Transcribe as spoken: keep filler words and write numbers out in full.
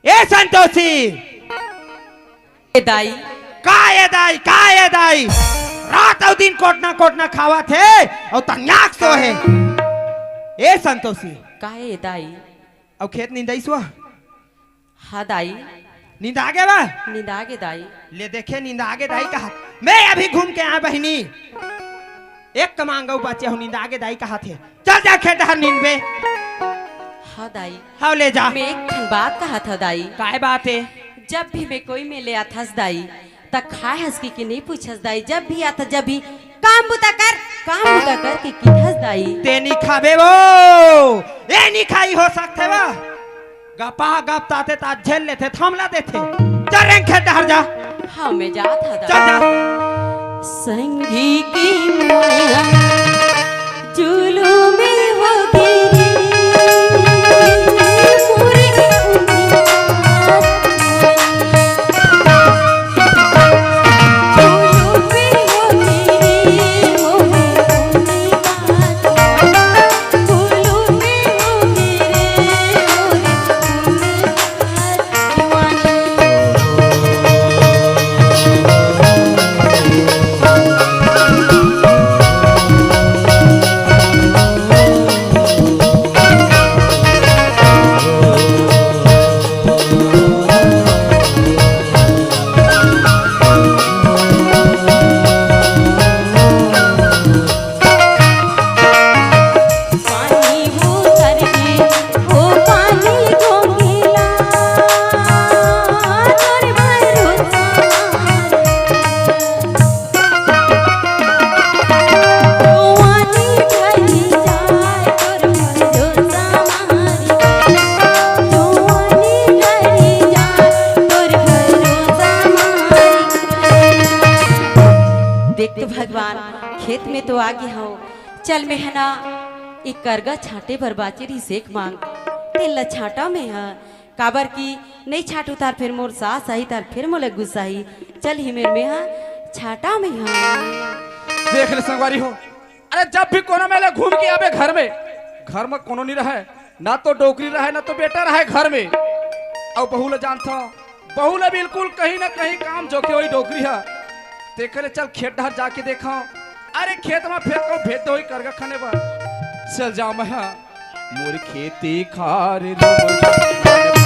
ए संतोषी। ए दाई। का ए दाई, का ए दाई? रात अउ दिन कोटना कोटना खावत हे अउ तनियाक सो हे। ए संतोषी। का ए दाई? अउ खेत निंदाइस वा? हाँ दाई। निंदा गे बा? निंदा गे दाई। ले देखे, निंदा गे दाई कहत। मैं अभी घूम के आया बहिनी। एक कमांग अउ बचे हो, निंदा गे दाई कहत हे। चल जा खेत डहर निंदबे। हाँ दाई। हाँ, ले जा। मैं एक ठन बात कहत हव दाई। काय बात हे? जब भी मैं कोई मेर ले आथस दाई, त खाए हस कि, कि नहीं पूछस दाई। जब भी आथस, जब भी काम बुता कर, काम बुता कर कि किथस दाई। ते नहीं खाबे वो, ए नहीं खाई हो सकथे वा। गपा गप ताते तात झेल लेथे, थमला देथे। चल रेंग खेत डहर जा। हाँ, मैं जात हव दाई। चल जा। संगी की माया जुलुम हो गे रे, मोरे देख तो भगवान, खेत में तो आ गे हव। चल मेंहा ना एक करगा छांटे बर बाचे रहिस एक मांग, तेला छांटा मेंहा। काबर कि नहीं छांटू त फेर मोर सास आही, त फेर मोला गुस्सा आही। चल ही मेर मेंहा छांटा मेंहा। देख ले संगवारी हो, अरे जब भी कोनो मेर ले घूम के आबे घर में, घर में कोनो नहीं रहे, ना तो डोकरी रहे, ना तो बेटा रहे घर में। अउ बहू ल जानथव, बहू ल बिल्कुल कहीं ना कहीं काम जोखे होही डोकरी ह। तेकर ले चल खेत डहर जाके देखव। अरे खेत में फेर को भेज दे होही करगा खने बर। चल जाव मेंहा। मोर खेती खार लुम